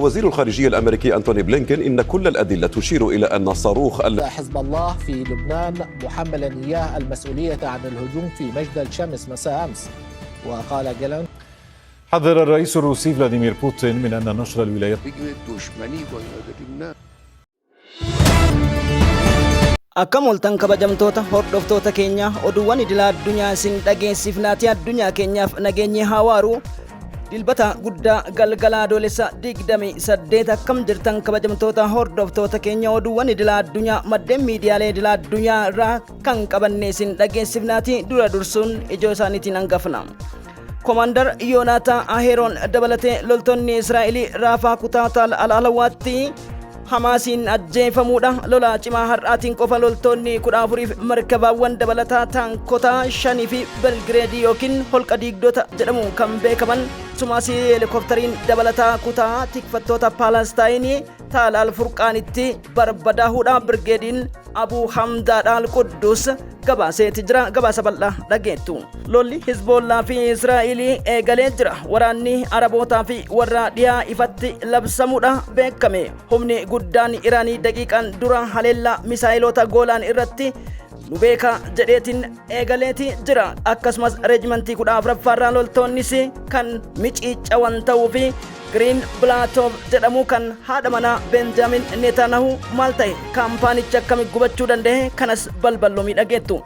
وزير الخارجية الأمريكي أنتوني بلينكين إن كل الأدلة تشير إلى أن صاروخ حزب الله في لبنان محملا إياه المسؤولية عن الهجوم في مجدل شمس مساء أمس. وقال جالانت: حذر الرئيس الروسي فلاديمير بوتين من أن نشر الولايات Akkam ooltan, kabajamtoota hordoftoota keenya? Oduuwwan idila addunyaa isin dhageessifnaati. Addunyaa keenyaaf nageenyi haa waaru. Dilbata guddaa galgala Adoolessa 28, akkam jirtan, kabajamtoota hordoftoota keenya? Oduuwwan idila addunyaa maddeen miidiyaalee idila addunyaa irraa kan qabanne isin dhageessifnaati. Dura dursuun ijoo isaaniitiin hangafna. Komaandar Yoonaataa Aheroon dabalatee loltoonni Israa'elii Raafaa kutaa Taal Alaalawaatti Hamaasiin ajjeefamuudha. Lola cimaa har'aatiin qofa loltoonni 14f markabaawwan dabalataa taankota shanii fi belgireedii yookiin holqa diigdota jedhamu kan beekaman sumaas heelikooptariin dabalataa kutaa tikfattoota Paalastaayinii Taal Alfurqaanitti barbadaahuudha birgeediin Abuu Hamdaadha Alquddus gabaaseeti jira. Gabaasa bal'aa dhageettu. Lolli Hizboollaa fi Israa'elii eegalee jira. Waraanni Arabootaa fi warra dhiyaa ifatti labsamuudha beekame. Humni guddaan Iraanii daqiiqaan dura haleellaa misaayilota Goolaan irratti nu beeka jedheetiin eegaleeti jira. Akkasumas reejimantii 14ffaarraa loltoonnis kan miciicawan ta'uu fi Giriin Bilaatoof jedhamu kan haadha manaa Benjaamin Netanyahu maal ta'e, kaampaanichi akkami gubachuu danda'e? Kanas balballoomii dhageettu.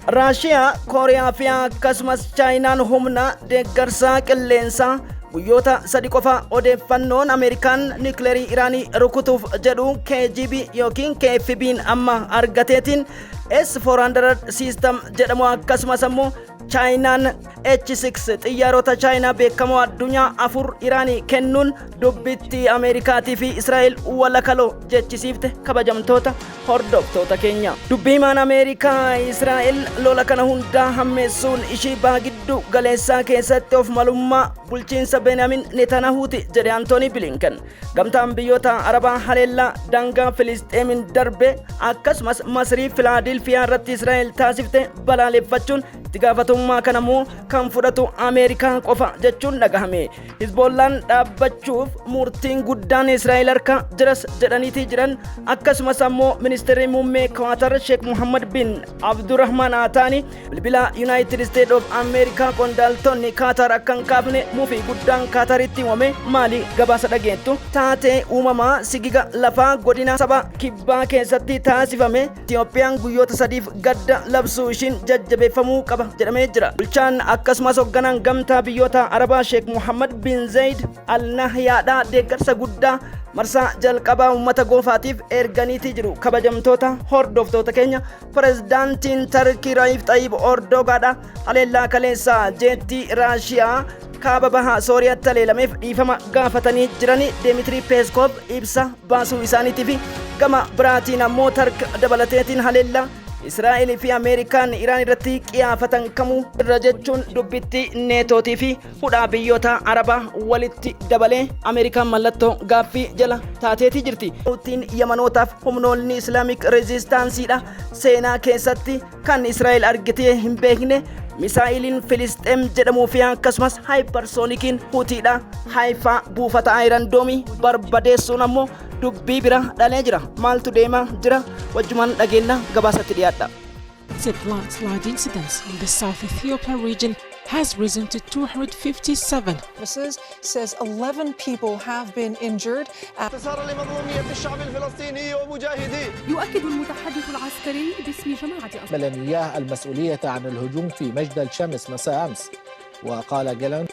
Raashiyaa, Kooriyaa fi akkasumas Chaayinaan humna deeggarsaa qilleensaa guyyoota 3 qofa. Odeeffannoon Ameerikaan niwukileerii Iraanii rukutuuf jedhu KGB yookiin KFB'n amma argateetiin S-400 system jedhamu, akkasumas ammoo Chaayinaan H6 xiyyaarota Chaayinaa beekamoo addunyaa afur Iraanii kennuun dubbitti Ameerikaatii fi Israa'el walakaloo jechisiifte. Kabajamtoota hordoftoota keenya, dubbii himaan Ameerikaa Israa'el lola kana hundaa hammeessuun ishii baha giddu galeessaa keessatti of malummaa bulchiinsa Benyamin Netanahuuti jedhe Antoonii Bilinken. Gamtaan biyyoota Arabaa haleellaa daangaa Filisxeemin darbe akkasumas Masrii Filaadelfiyaa irratti Israa'el taasifte balaaleffachuun itti gaafatamummaa kanammoo kan fudhatu Ameerikaa qofa jechuun dhagahame. Hizboollaan dhaabbachuuf murtiin guddaan Israa'el harka jiras jedhaniitii jiran. Akkasumas ammoo ministeerri muummee Kawaatar Sheek Muhammad bin Abdurrahman Ataani bilbila United States of America qondaaltonni Kaatar akka hin kaafne mufii guddaan Kaataritti himame maali? Gabaasa dhageettu. Taatee uumamaa sigiga lafaa godina saba kibbaa keessatti taasifame. Itiyoophiyaan guyyoota 3f gadda labsuu ishiin jajjabeeffamuu qaba jedhamee jira. Bulchaan akkasumas hoogganaan gamtaa biyyoota Arabaa Sheek Muhammad bin Zayid Al Nahyaadhaa deeggarsa guddaa marsaa jalqabaa uummata Goofaatiif erganiitii jiru. Kabajamtoota hordoftoota keenya, pirezidaantiin Tarkii Raayif Xayyib Ordogaadha haleellaa kaleessaa jeettii Raashiyaa kaaba baha Sooriyaatti haleelameef dhiifama gaafatanii jirani. Deemitirii Peeskoof ibsa baasuu isaaniitii fi gama biraatiin ammoo Tark dabalateetiin haleellaa Israa'elii fi Ameerikaan Iraan irratti qiyaafatan kamuu irra jechuun dubbitti Neetootii fi hudhaa biyyoota Arabaa walitti dabalee Ameerikaan mallattoo gaaffii jala taateetii jirti. Huutiin Yamanootaaf humnoonni Islaamik Rezistaansiidha seenaa keessatti kan Israa'el argitee hin beekne misaa'iliin Filisxeem jedhamuu fi akkasumas haayiparsoonikiin Huutiidha Haayifaa buufata Ayiran Doomii barbadeessuun ammoo dubbii bira dhalee jira. Maaltu deemaa jira? Wajjumaan dhageenya, gabaasatti dhiyaadha. Landslide incidents in the South Ethiopia region has risen to 257. Services says 11 people have been injured. انتصارا لمظلومية الشعب الفلسطيني ومجاهديه. يؤكد المتحدث العسكري باسم جماعة حملا إياه المسؤولية عن الهجوم في مجدل شمس مساء أمس. وقال جالانت: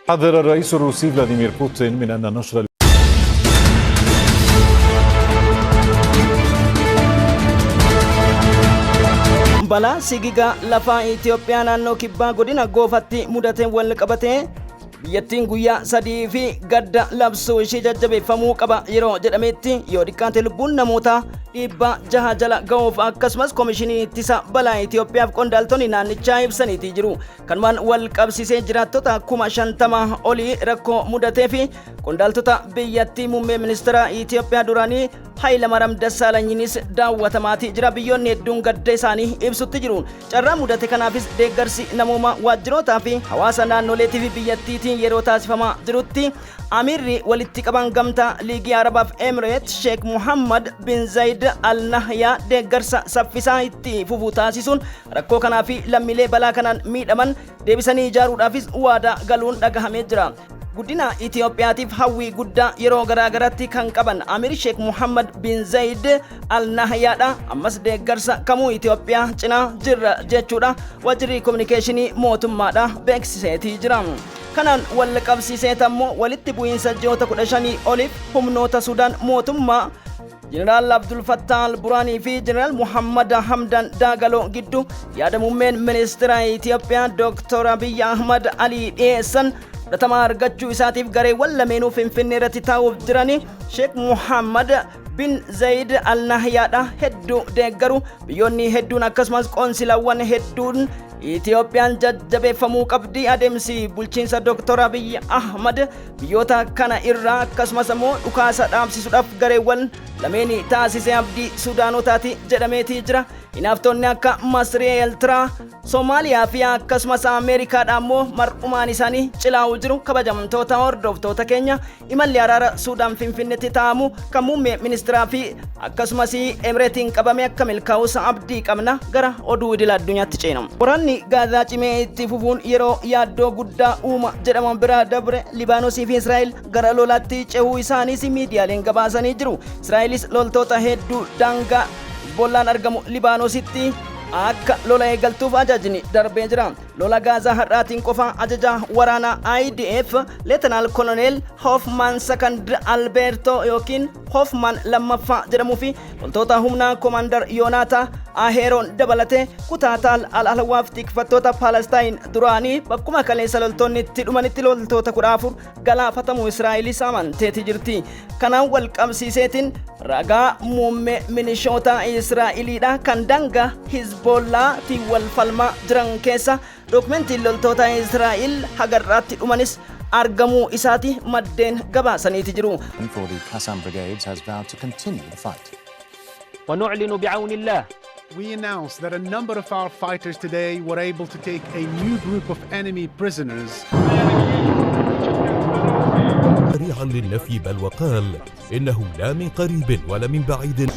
حذر الرئيس الروسي فلاديمير بوتين من أن نشر Balaa sigiga lafaa Itoophiyaa naannoo kibbaa godina Goofatti mudateen wal qabatee biyyattiin guyyaa 3 fi gadda labsuu ishee jajjabeeffamuu qaba yeroo jedhametti, yoo xiqqaate lubbuun namoota 600 jala ga'uuf akkasumas Komishinii Ittisa Balaa Itoophiyaaf qondaaltonni naannichaa ibsaniitii jiru. Kanumaan wal qabsiisee jiraattota 50,000 olii rakkoo mudatee fi qondaaltota biyyattii muummee ministeera Itoophiyaa duraanii Hayilamaariyaam Dassaalanyinis daawwatamaatii jira. Biyyoonni hedduun gadda isaanii ibsutti jiru. Carraa mudate kanaafis deeggarsi namoomaa waajjirootaa fi hawaasa naannoleetii fi biyyattiitiin yeroo taasifamaa jirutti, Amirri walitti qaban gamtaa Liigii Arabaaf Emireet Sheek Muhammad bin Zayid Al Nahyaa deeggarsa saffisaa itti fufuu taasisuun rakkoo kanaa fi lammiilee balaa kanaan miidhaman deebisanii ijaaruudhaafis waadaa galuun dhagahamee jira. Guddina Itoophiyaatiif hawwii guddaa yeroo garaagaraatti kan qaban Amir Sheek Muhammad bin Zayid Al Nahyaadha. Ammas deeggarsa kamuu Itoophiyaa cinaa jirra jechuudha. Waajjirri kominikeeshinii mootummaadha beeksiseetii jira. Kanaan wal qabsiiseet ammoo walitti bu'iinsa ji'oota 15 oliif humnoota Sudaan mootummaa Jeneraal Abdul Fattah Al Buraanii fi Jeneraal Muhammad Hamdan Daagaloo gidduu yaada muummeen ministeera Itoophiyaa Dr. Abiy Ahmad Ali dhiyeessan fudhatama argachuu isaatiif gareewwan lameenuu Finfinnee irratti taa'uuf jirani Sheek Muhammad bin Zayid Al Nahyaadha hedduu deeggaru. Biyyoonni hedduun akkasumas qoonsilawwan hedduun Itoophiyaan jajjabeeffamuu qabdi, adeemsi bulchiinsa Dr. Abiy Ahmad biyyoota kana irraa akkasumas ammoo dhukaasa dhaabsisuudhaaf gareewwan lameen taasise abdii Sudaanotaati jedhameetii jira. Hinaaftonni akka Masrii, Eeltiraa, Soomaaliyaa fi akkasumas Ameerikaadha ammoo mar'umaan isaanii cilaa'uu jiru. Kabajamtoota hordoftoota keenya, imalli araara Suudaan Finfinneetti taa'amu kan muummee ministeeraa fi akkasumas Emireetiin qabame akka milkaa'us abdii qabna. Gara oduu idil addunyaatti ceena. Waraanni Gaazaa cimee itti fufuun yeroo yaaddoo guddaa uuma jedhaman bira dabre Libaanosii fi Israa'el gara lolaatti cehuu isaaniis miidiyaaleen gabaasanii jiru. Israa'elis loltoota hedduu daangaa Hizbollaan argamu Libaanositti akka lola eegaltuuf ajajni darbee jira. Lola Gaazaa har'aatiin qofa ajajaa waraanaa IDF Leetanaal Koloneel Hoofman Sakand Albeertoo yookiin Hoofman lammaffaa jedhamuu fi loltoota humnaa Koomaandar Yoonaata Aheeroon dabalatee kutaa Taal Al-Alwaaf tikfattoota Paalestaayin duraanii bakkuma kaleessa loltoonni itti dhumanitti loltoota 14 galaafatamuu Israa'elis amanteeti jirti. Kanaan wal qabsiiseetiin ragaa muummee milishoota Israa'eliidha kan daangaa Hizbollaatiin wal falmaa jiran keessa dookumentiin loltoota Israa'el hagarraatti dhumanis argamuu isaati maddeen gabaasaniiti jiru. For the Qassam brigades has vowed to continue the fight. ونعلن بعون الله We announced that a number of our fighters today were able to take a new group of enemy prisoners. ذريعا للنفي، بل وقال إنه لا من قريب ولا من بعيد.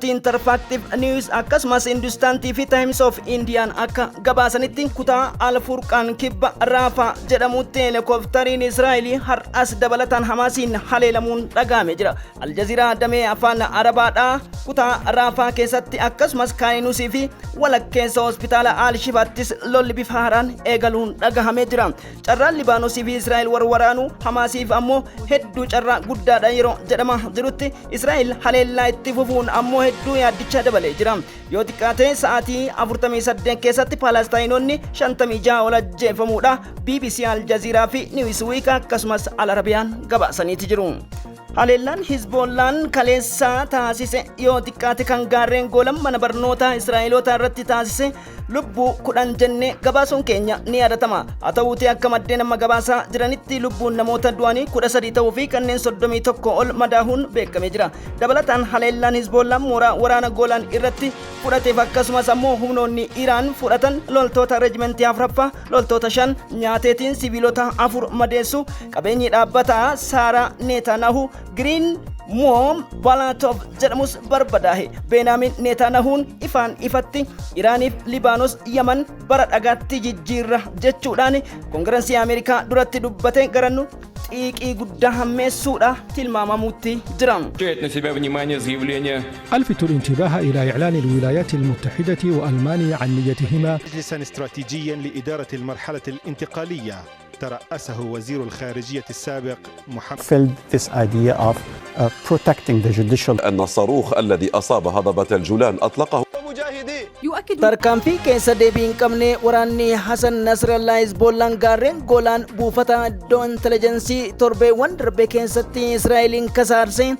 Interactive News akkasumas Hindustaantii fi Times of Indiyaan akka gabaasanitti, kutaa Alfurqaan kibba Raafaa jedhamutti heelikooptariin Israa'elii har'as dabalataan Hamaasiin haleelamuun dhagahame jira. Aljaziiraa damee afaan Arabaadhaa kutaa Raafaa keessatti akkasumas Kaayinusii fi walakkeessa hospitaala Al-Shifaattis lolli bifa haaraan eegaluun dhagahamee jira. Carraan Libaanosii fi Israa'el wal waraanuu Hamaasiif ammoo hedduu carraa guddaadha yeroo jedhama jirutti, Israa'el haleellaa itti fufuun ammoo hedduu yaaddicha dabalee jira. Yoo xiqqaate sa'aatii 48 keessatti Paalastaayinoonni 56 ol ajjeefamuudha BBC, Al Jazeera fi Newsweek akkasumas Al Arabiyaan gabaasaniiti jiru. Haleellaan Hizboollaan kaleessaa taasise yoo xiqqaate kan gaarreen Goolan mana barnootaa Israa'eloota irratti taasise lubbuu 10 jennee gabaasuun keenya ni yaadatama. Haa ta'uutii akka maddeen amma gabaasaa jiranitti lubbuun namoota du'anii 13 ta'uu fi kanneen 31 ol madaahuun beekamee jira. Dabalataan haleellaan Hizboollaan mooraa waraana Goolaan irratti fudhateef akkasumas ammoo humnoonni Iraan fudhatan loltoota reejimentii afuraffaa loltoota shan nyaateetiin sibiilota afur madeessu, qabeenyi dhaabbataa Saaraa Neetaanahu Giriin Moom Balatov jedhamus barbadaahe. Beenaamin Neetaanahuun ifaan ifatti Iraaniif Libaanos Yaman bara dhagaatti jijjiirra jechuudhaan Koongirensii Ameerikaa duratti dubbate garannu xiiqii guddaa hammeessuudha tilmaamamuutti jira. на себя внимание заявление ألفت الانتباه إلى إعلان الولايات المتحدة وألمانيا عن نيتهما مجلسا استراتيجيا لإدارة المرحلة الانتقالية ترأسه وزير الخارجية السابق محمد Filled this idea of protecting the judicial أن الصاروخ الذي أصاب هضبة الجولان أطلقه مجاهدي يؤكد Tarkaanfii keessa deebii hin qabne waraanni Hasan Nasrallaa Hizboollaan gaarreen Goolaan buufata iddoo intelijeensii torbeewwan darbe keessatti Israa'eliin kasaarse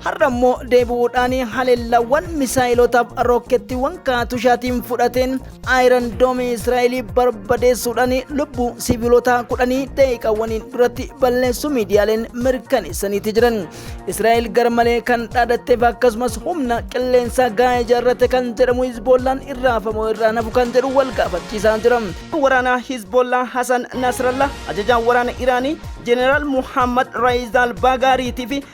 Har'a immoo deebi'uudhaan haleellawwan misaayilotaaf rookettiiwwan kaatushaatiin fudhateen Iron Dome Israa'elii barbadeessuudhaan lubbuu siviilota 10 daqiiqawwaniin duratti balleessuu miidiyaaleen mirkaneessaniiti jiran. Israa'el garmalee kan dhaadatteef akkasumas humna qilleensaa gahaa ijaarrate kan jedhamu Hizboollaan irraa hafamoo irraa nafu kan jedhu wal gaafachiisaa jira. Waraana Hizboollaa Hasan Nasrallah, ajajaan waraana Iraanii Jeneraal Muhammad Raayizal Baagaariitii fi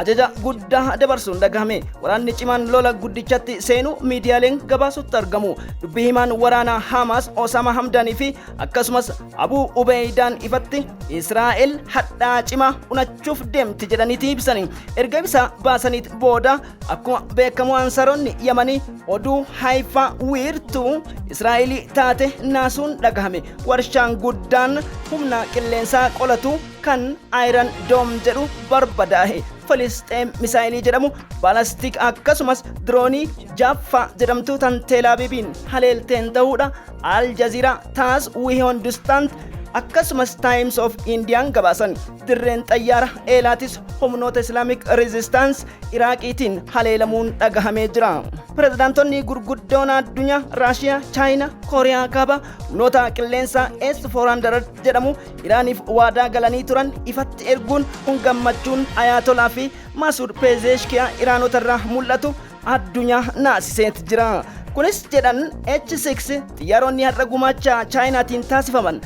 ajaja guddaa dabarsuun dhagahame. Waraanni cimaan lola guddichatti seenu miidiyaaleen gabaasutti argamu. Dubbii himaan waraana Hamaas Osama Hamdaanii fi akkasumas Abuu Ubeeydaan ifatti Israa'el hadhaa cimaa unachuuf deemti jedhaniiti ibsani. Erga ibsa baasaniit booda, akkuma beekamu, ansaaronni Yamanii oduu Haayifaa wiirtuu Israa'elii taate naasuun dhagahame. Warshaan guddaan humna qilleensaa qolatu kan Iron Dome jedhu barbadaa'e. Filisxeem misaayilii jedhamu ballistic akkasumas diroonii Jaaffaa jedhamtu tan Teelaabiibiin haleelteen ta'uudha Al Jazeera, TASS, Hindustan akkasumas Times of Indiyaan gabaasan. Dirreen xayyaara Eelaatis humnoota Islamic Resistance Iraaqiitiin haleelamuun dhagahamee jira. Pirezidaantonni gurguddoon addunyaa Raashiyaa, Chaayinaa, Kooriyaa Kaabaa humnoota qilleensaa S-400 jedhamu Iraaniif waadaa galanii turan ifatti erguun gammachuun Ayaatolaa fi Masuud Pezeeshkiyaa Iraanota irraa mul'atu addunyaa naasiseet jira. Kunis jedhan H6 xiyyaaronni har'a gumaacha Chaayinaatiin taasifaman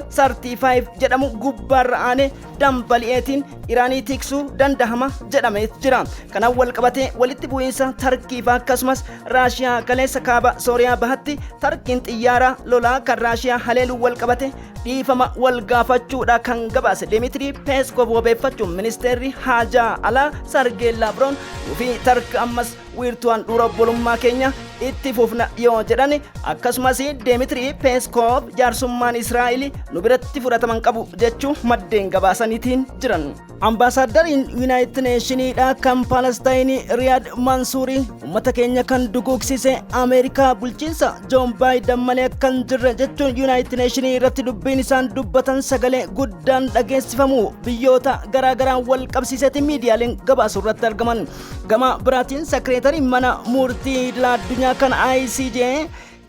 F-35 jedhamu gubbaarra aanee dambali'eetiin Iraanii tiksuu dandahama jedhameet jira. Kanaan wal qabatee walitti bu'iinsa Tarkii fi akkasumas Raashiyaa kaleessa kaaba Sooriyaa bahatti Tarkiin xiyyaara lolaa kan Raashiyaa haleeluu wal qabate dhiifama wal gaafachuudha kan gabaase Dimitrii Peeskov wabeeffachuun ministeerri haajaa alaa Sargee Laavroon fi Tark ammas wiirtuu handhuura obbolummaa keenya itti fufna yoo jedhan, akkasumas Dimitrii Peeskov jaarsummaan Israa'el nu biratti fudhataman qabu jechuu maddeen gabaasaniitiin jiran. Ambaasaaddariin United Nationiidha kan Palestaayinii Riyaad Mansuurii uummata keenya kan duguugsise Ameerikaa bulchiinsa Joon Baayiden malee kan jirre jechuun United Nationii irratti dubbiin isaan dubbatan sagalee guddaan dhageessifamu biyyoota garaagaraan wal qabsiiseeti miidiyaaleen gabaasu irratti argaman. Gama biraatiin sekireetarii mana murtii idila addunyaa kan ICJ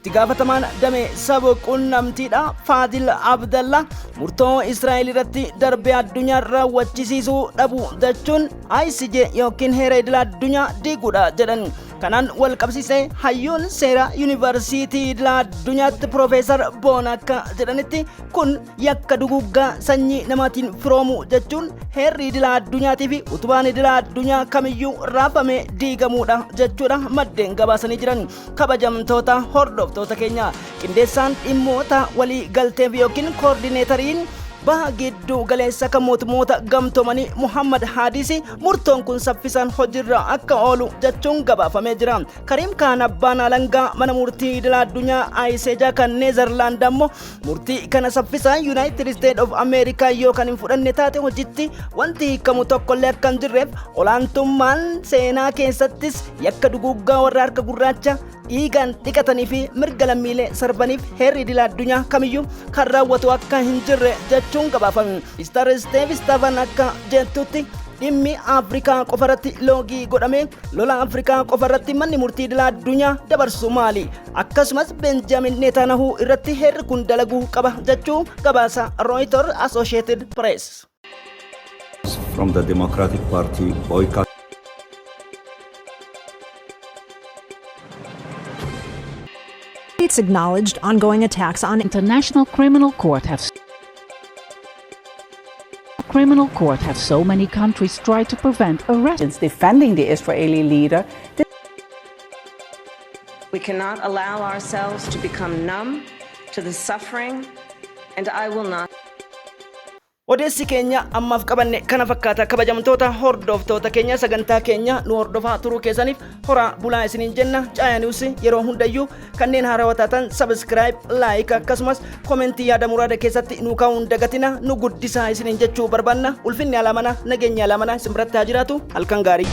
itti gaafatamaan damee saba qunnamtiidha Faadil Abdalla murtoo Israa'el irratti darbee addunyaa raawwachisiisuu dhabu jechuun ICJ yookiin heera idila addunyaa diiguudha jedhan. Kanaan wal qabsiisee hayyuun seera yuunivarsiitii idila addunyaatti Piroofeesar Boon akka jedhanitti, kun yakka duguggaa sanyii namaatiin firoomu jechuun heerri idila addunyaatii fi utubaan idila addunyaa kamiyyuu raafamee diigamuudha jechuudha maddeen gabaasanii jiran. Kabajamtoota hordoftoota keenya, qindeessaan dhimmoota walii galteef yookiin koordineetariin baha gidduu galeessa kan mootummoota gamtoomanii Muhammad Haadisi murtoon kun saffisaan hojiirra akka oolu jechuun gabaafamee jira. Kariim Kaan abbaan alangaa mana murtii idila addunyaa ICJ kan Neezerlaand ammoo murtii kana saffisaan United States of America yoo kan hin fudhanne taate hojitti wanti hiikamu tokkollee akka hin jirreef, olaantummaan seenaa keessattis yakka duguggaa warra harka gurraacha dhiigaan dhiqatanii fi mirga lammiilee sarbaniif heerri idila addunyaa kamiyyuu kan raawwatu akka hin jirre jechuun gabaafame. Mister Steef Stefan akka jettutti, dhimmi Afrikaa qofarratti loogii godhame lola Afrikaa qofarratti manni murtii idila addunyaa dabarsu maali? Akkasumas Benjamin Netanyahu irratti heerri kun dalaguu qaba jechuu gabaasa Reuters, Associated Press. From the Democratic Party boycott. States acknowledged ongoing attacks on International Criminal Court have so many countries tried to prevent arrest. Defending the Israeli leader. We cannot allow ourselves to become numb to the suffering, and I will not. Odeessi keenya ammaaf qabanne kana fakkaata. Kabajamtoota hordoftoota keenya, sagantaa keenya nu hordofaa turuu keessaniif horaa bulaa isiniin jenna. Caaya News yeroo hundayyuu kanneen haarawaa taatan subscribe, like akkasumas commentii yaada muraada keessatti nu kaa'uun dagatina. Nu guddisaa isiniin jechuu barbaanna. Ulfinni alaamana, nageenya alaamana isin biratti haa jiraatu. Halkan gaarii.